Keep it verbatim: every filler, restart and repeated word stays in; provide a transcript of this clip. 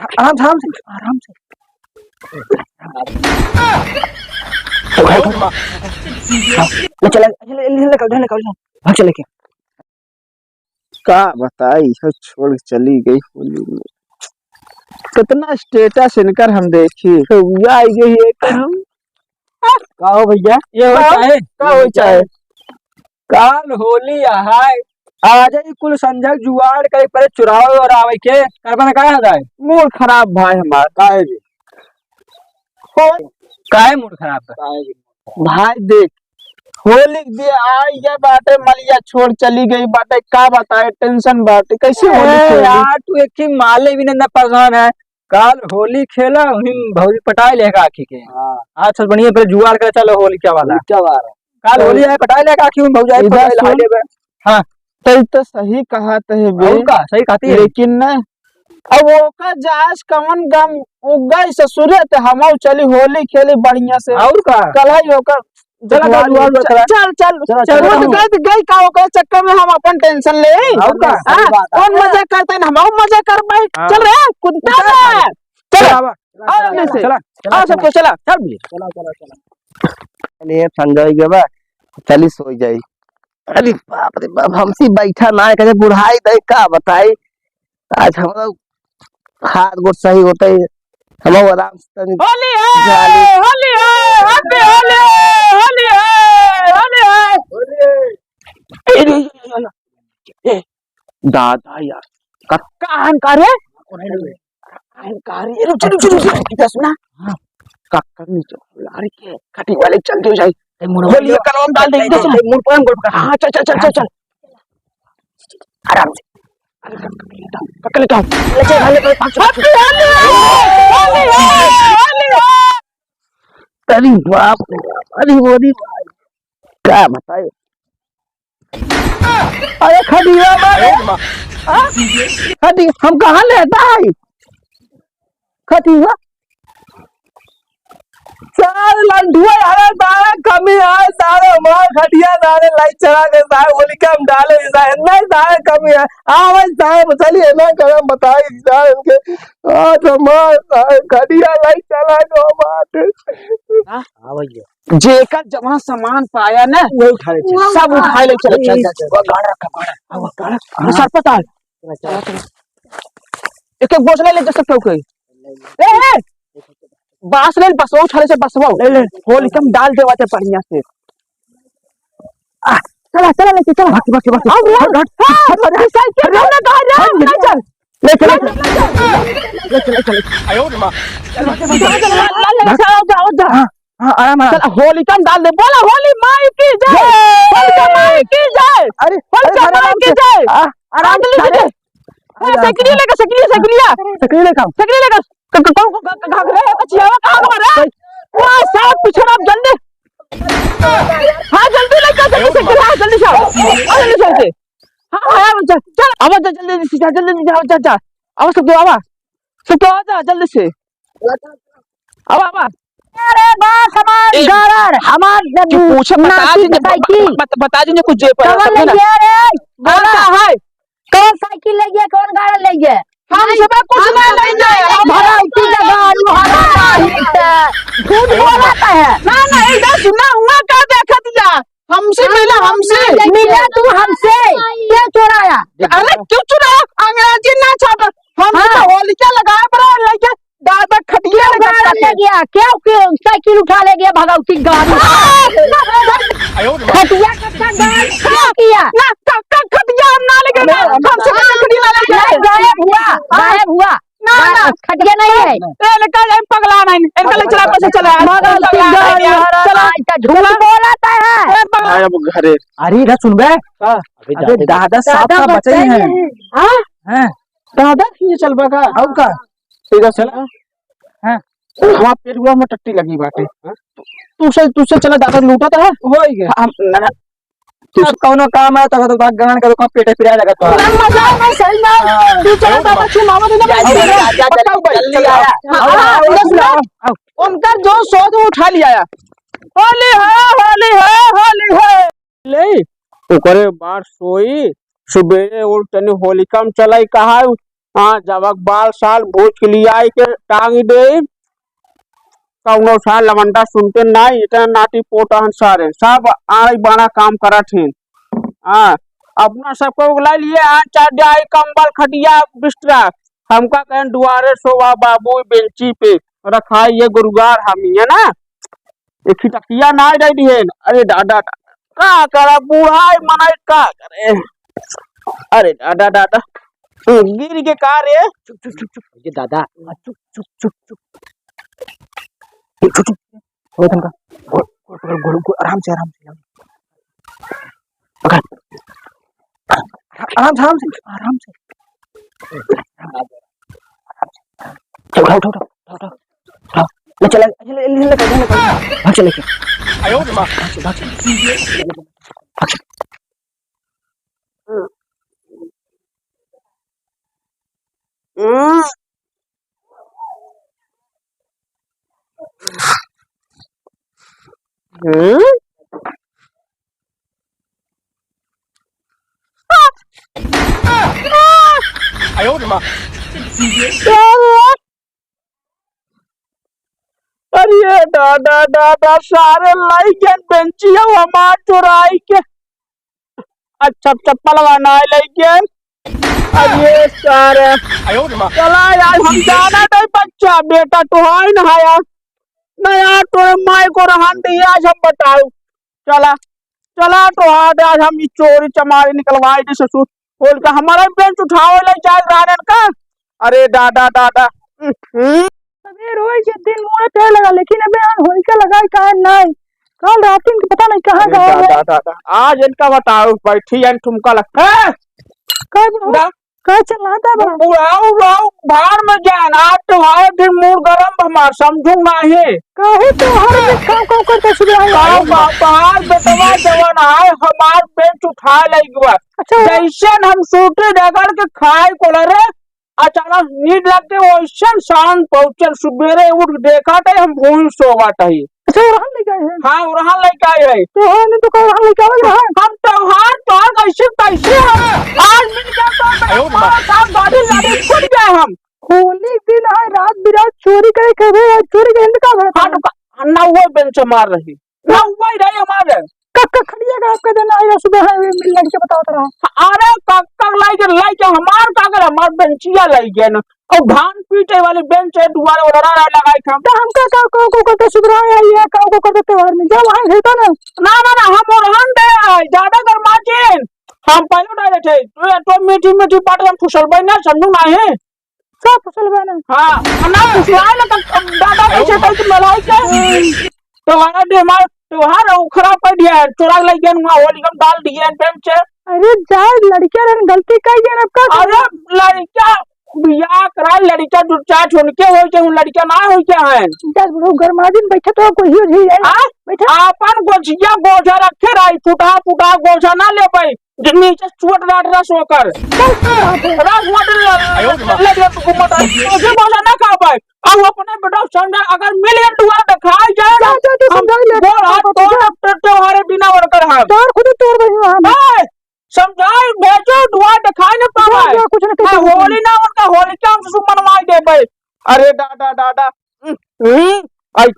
आराम से, आराम से, आराम से। ले चला, ले, ले, ले, ले, ले, ले, भाग चले के। का बताई, सब छोड़ के चली गई होली में। कितना status इनकर हम देखी। तो या आई गई है कि हम का हो भैया? ये हो का? चाहे? का हो चाहे? काल होली आहाय, आज ही कुल संझा जुआड़ करे परे चुराव और आवे के, करबा ना का हो जाए? मूड खराब भाई हमार। काहे जी? हो, काहे मूड खराब बा? काहे जी? भाई देख, होली के दिन आई गए बाटे, मलिया छोड़ चली गई बाटे, का बताए, tension बाटे, कैसे होली ए खेली? यार, तू एक ही माले भी ना परेशान है। काल होली खेला, वहीं भौजी पटाए लेगा आखी के। हाँ। आज सब बढ़िया, फिर जुआड़ करे चलो होली क्या वाला। क्या वाला? काल होली आए, पटाए लेगा आखी, वहीं भौजी आए, इधर पटाए लगा सुन। देबे। हाँ। तो ई तो सही कहत है बे। और का? सही कहती है। लेकिन ना, अब ओकर जास कवन गम, उ गई ससुरे, ते हमहू चली होली खेली बढ़िया से। और का? कल है ओकर चला, देखवा चला, ली। चला, चला। चल, चल, चला, चल, चल, वो तो चला। गई, गई का, ओकरे चक्कर में हम अपन tension ले। और का? हाँ, सही बात है। कौन मजा करते हैं, हम मजा कर भाई। हाँ। चल रे, कुत्ता चल, रे। चल, चल, आवा। आ, जल्दी से। चला, चला, आ, सबको चला। चला। चल, चला, चला, चला। चलिए, संजय के बा, चली सो जाई। अरे बाप रे बाप, हमसे बैठा ना है, कहे बुढ़ाई दे, का बताई। आज हमरा हाथ गोड़ सही होता है, हम आराम से तनी होली है, जाली। होली है, happy होली है, होली है, होली है। ए, ए, ए, ए, दादा यार, का, का अहंकार है? अहंकार है, रुक, रुक, रुक, रुक, रुक, सुना? हाँ। का करनी चाहिए? लारी के खटी वाले चल दियो जाए। ए, मुड़ होली वाले कलम डाल दे, इधर से। ए, मुड़ पर हम गोल पकड़। हाँ, चल, चल, चल, चल, चल। आराम से। अरे, कर, कर लेता हूँ, कर लेता हूँ। ले चल, भाई, ले चल, भाग, भाग, भाग। अरे बाप रे बाप, अरे होली भाई, का बताए? अरे खटिया मारे। हाँ? खटी-, हम कहाँ लेता है? खटिया? सारे लंठुआ, अरे सारे कमी आए, सारे मार खटिया, सारे लाइट चला के सारे होली के हम डाले, सारे नहीं, सारे कमी आए। आवे सारे, चलिए ना करम बताई सारे इनके। आज हमार सारे खटिया लाइट चला के बात। हाँ? हाँ भैया। जेकर जवन सामान पाया ना, वही उठा ले चल। सब उठा ले चल। चल, चल, चल। वो गाड़ा रखा, गाड़ा। हाँ, वो गाड़ा। हाँ। सर पे डाल। चल, चल। एक एक बोझ ले ले, जैसे क्यों कोई। ए, ए! बास ले, बसवा उठा ले चल, बसवा। ले, ले। होली कम डाल देवा थे बढ़िया से। आ, चला, चला, लेके चला। भाग, भाग, भाग। आओ, आओ। हट, हट, हाँ, हट, हट, हट। साइकिल हट, हट। ना, गाड़ी हट, ना, हट। चल। ले चल, ले चल। ले चल, ले चल। आयो रे माँ। चल, चल, चल, चल, चल, चल, चल, चल, चल। हाँ, हाँ, आराम, आराम। चल, होलिका में डाल दे। बोला, "होली माई की जय।" जय। होलिका माई की जय। अरे, होलिका अरे, माई आराम की से। जय। आ, आराम आंगली से। से। अरे, हाँ, साइकिल लेकर, साइकिल, साइकिल। साइकिल लेकर। साइकिल लेकर। क-, क-, कौन को ग-, ग-, घाघरे है, कचियावा कहाँ पर है? वाह, साहब, पीछे रहो, जल्दी। हाँ, जल्दी लेकर, जल्दी साइकिल, हाँ, जल्दी से आओ। हाँ, जल्दी से आओ। हाँ, हाँ, हाँ, चल, चल, आवा, चल, जल्दी से जा, जल्दी से जा, जा, जा। आवा, सब तो आवा। सब तो आ जा, जल्दी से। आवा, आवा। अरे बाप, हमार ए, गाड़र, हमार जो पूछे, बता नाती दीजिए, साइकिल। बत-, बता दीजिए कुछ जे पर कवन सब है ना। ले गया रे? हाँ, बोला। का है? कौन साइकिल ले गया, कौन गाड़र ले गया? हम सब कुछ हम नहीं सब ले गया। नहीं ले गया। भरा इतनी जगह आलू हरा नहीं है। झूठ बोला है। ना, ना, इधर सुना हुआ का देखा दिया? हमसे हम मिला, हमसे। नहीं मिला तू हमसे। क्यों चुराया? अरे क्यों चुराया? अंग्रेजी ना छापा। हम हाँ। तो होलिका लगाए पर लेके दादा खटिया क्यों गाड़ ले गया? क्यों, क्यों साइकिल उठा ले गया भगवती गाड़ी? खटिया का, का गाड़ क्या किया? ना, का, का खटिया हम ना लेके ना, हम सब खटिया ना लेके नहीं, गायब हुआ, हाँ। गायब हुआ। ना, ना। खटिया नहीं है। ए, इनका, ए, पगला नहीं, इनका ले चला, बस चला। भगवती गाड़ी हरा चला। आज का झूठ बोलता है। ए, पगला। आए अब घरे। अरे, इधर सुन बे। का? अबे, दादा साहब दादा का बचे ही बचे हैं। हैं। हाँ? हैं? दादा खींचे चलबा का? और का? इधर चला। हाँ। हमार पेट हुआ में टट्टी लगी बाटे। तू से, तू से चला, दादा लूटा तो है। हो ही गया। हम, ना, ना। तू से कौनो काम है, तो, तो, तो गहन का दुकान पेटे पिराए लगा तो। ना, मजाक में सही में। हाँ। तू चला, दादा, छू मामा, दादा, जा, जा, जा, जा, पक्का जल्दी, भाई। जल्दी आया। हाँ, हाँ, हाँ, उधर सुना। हाँ। उनका जो सोच वो उठा लिया है। होली है, होली है, होली है। ले, ओकरे बाद सोई, सुबेरे उठ तनी होलिका में चलाई कहा, हाँ, जबक बाल साल भूज के लियाई के टांग दे। कौनो सार लवंडा सुनते नाई, इतना नाटी पोटा हन सारे, सब आड़े बाड़ा काम करत हैं। हाँ, अपना सबको बुला लिए, आ चड्ढाई, कंबल, खटिया, बिस्तरा, हमका कहें दुआरे सोवा बाबू बेंची पे, रखाई ये गुरुगार हमी, है ना? एक खिटकिया ना रह दिए। अरे दादा, दादा, का करा, बूढ़ा है, मनाई का करे? अरे दादा, दादा, गिर के का रे? चुप, चुप, चुप, चुप। ये दादा, आ, चुप, चुप, चुप, चुप। चुप, चुप, चुप। ओ, तनका, गोड़, गोड़ पकड़, गोड़, गोड़, आराम से, आराम से। पकड़। आराम से, आराम से, आराम से। चल, उठा, उठा, उठा, उठा, उठा। उठा। ले चल, ले, ले, ले, ले, ले, ले। भाग चल, लेके। आयो रे माँ। भाग चल, भाग चल। भाग चल। हम्म। हम्म? आयो रे माँ। अरे दादा, दादा, सारे लइ गए बेंचिया हमार चोराई के। अच्छा, चप्पल बनाए लइ गए। अरे सारे। आयो रे माँ। चला यार, हम जाना नहीं बच्चा, बेटा तो है ना यार। ना यार, तोरे माई को रहन दे, आज हम बताऊ। चला, चला तो आज, आज हम ई चोरी चमारी निकलवाई दे ससुर। बोल के हमारा बेंच उठावे ले जाए रहन का। अरे दादा, दादा। हम्म। सवेर होई के दिन मुड़े पे लगा, लेकिन अबे यार होई का लगा का है नहीं। कल रात के पता नहीं कहाँ अरे गया है। दादा, दादा। आज इनका बताओ, बैठी है ठुमका लग-, हैं? का बुढ़ऊ? बुढ़ा? का चिल्लाता बा? बुढ़ऊ, बुढ़ऊ, भाड़ में जाए ना, आज त्योहार दिन मूड गरम बा हमार, समझू नाही। काहे त्योहार में का, का करता सुबह आया? का बा-, बाहर बेटवा जवन है, हमार बेंच उठा ले गवा। अच्छा। जैसन हम सूती रगड़ के खाए को रे, अचानक नींद लग गई, वैसन शान पहुँचल। सुबेरे उठ देखा थे हम भूल सोवत ही। अच्छा, ओरहन लेके आए हैं? हाँ, ओरहन लेके आए हैं। तो हाँ, नहीं तो कल ओरहन लेके आवे ना। हम त्योहार, त्योहार कैसे, कैसे हम आज मिल गया तो आयो माँ। काम गाड़ी लागे फूट गए हम। होली के दिन आए, रात बिरात चोरी करे के हुए, चोरी के हिंद का भड़का हाँ, तो का, ना वो बेंच मार रही। ना, वही रहे हमारे। कक्का खड़िया का आपका देना है, सुबह है, ये मिल लड़के बताओ तो रहा। अरे, कक्का लाई के, लाई के हमार का करे, हमार बेंचिया लाई के ना। और धान पीटे वाली बेंच है, दुआरे वाला रा-, रा-, लगाई था। तो हमका का, का, का करते सुधरा है, ये का, का करते त्योहार में? जा वहाँ घिरता ना। ना, ना, ना, हम ओरहन दे आए, ज्यादा गरमाचिन। हम पहले उठा रहे थे, तो, तो मीठी, मीठी बात हम फुसल भाई ना, समझू ना है। सब फसल बा ना। हाँ, ना फुसलाए ना तो दादा कैसे कैसे लड़ाई के। त्योहार दे हमार त्योहार उखड़ा पड़ गया है, चोरा ले गया हुआ होली हम डाल दिए हैं प्रेम से। अरे जा, लड़कियां रहन गलती कर गया ना, अब का अरे लड़का बियाह करा, लड़का दो चार ठो उनके हो के, उन लड़का ना हो क्या है। जा बुढ़ऊ गरमाजिन बैठे तो कोई हो जाई है। आ? बैठे। आपन गोझिया गोझा रखे रही, फुटा फुटा गोझा ना ले पाई। जे नीचे चोट डाट रस होकर। चल, चल, चल। रस होकर ल-, आयो रे माँ। लगे तो घूमत है। तुझे बोला ना का भाई? अब अपने बेटा समझा, अगर मिल गए दुआ तो खा जाए ना। जा, जा, तू हम समझा ले। बोल, हाथ तोड़, अब तो त्योहारे बिना ओढ़कर हम। तोड़ खुद ही तोड़ रही हूँ हम। ए, समझाए, भेजो, दुआ तो खाए ना जा, पावे। जा, कुछ ना, कुछ ना, कुछ ना। होली ना उनका, होली के हम सुमन मार दे भाई। अरे दादा, दादा। हम्म, हम्म, ऐसा